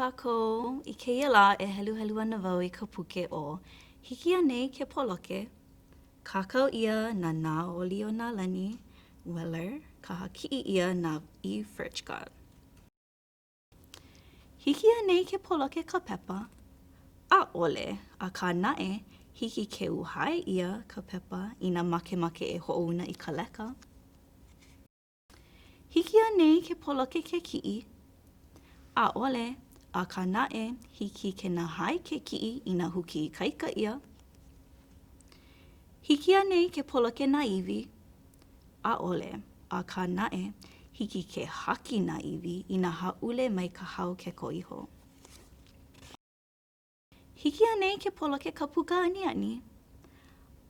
kākou! I kēia lā e heluhelu ana wau i ka puke ʻo Hiki Anei ke Poloke? Kākau ʻia na Nāʻolionālani Weller, kaha kiʻi ʻia na E. Furchgott. Hiki anei ke poloke ka pepa? ʻAʻole, akā naʻe, hiki ke uhae ʻia ka pepa inā makemake e hoʻouna i ka leka. Hiki anei ke poloke ke kiʻi? ʻAʻole, akā naʻe, hiki ke nahae ke kiʻi inā huki ikaika ʻia. Hiki anei ke poloke nā iwi? ʻAʻole, akā naʻe, hiki ke haki nā iwi inā hāʻule mai ka hau keko iho. Hiki anei ke poloke ka puka aniani?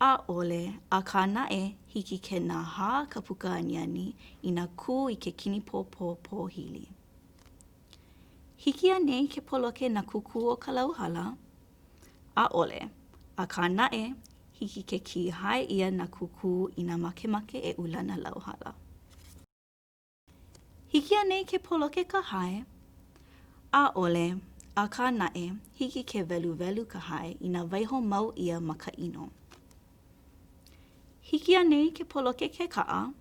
ʻAʻole, akā naʻe, hiki ke nahā ka puka aniani inā kū i ke kinipōpō pōhili. Hiki anei ke poloke nā kukū o ka lauhala? ʻAʻole, akā naʻe, hiki ke kīhae ʻia nā kukū inā makemake e ulana lauhala. Hiki anei ke poloke ka hae? ʻAʻole, akā naʻe, hiki ke weluwelu ka hae inā waiho mau ʻia ma ka ʻino. Hiki anei ke poloke ke kaʻa?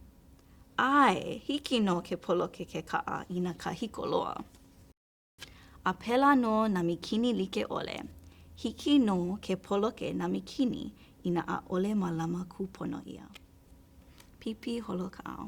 ʻAe, hiki nō ke poloke ke kaʻa inā kāhiko loa. A pēlā nō nā mīkini like ʻole. Hiki nō ke poloke nā mīkini inā ʻaʻole mālama kūpono ʻia. Pīpī holokaʻao.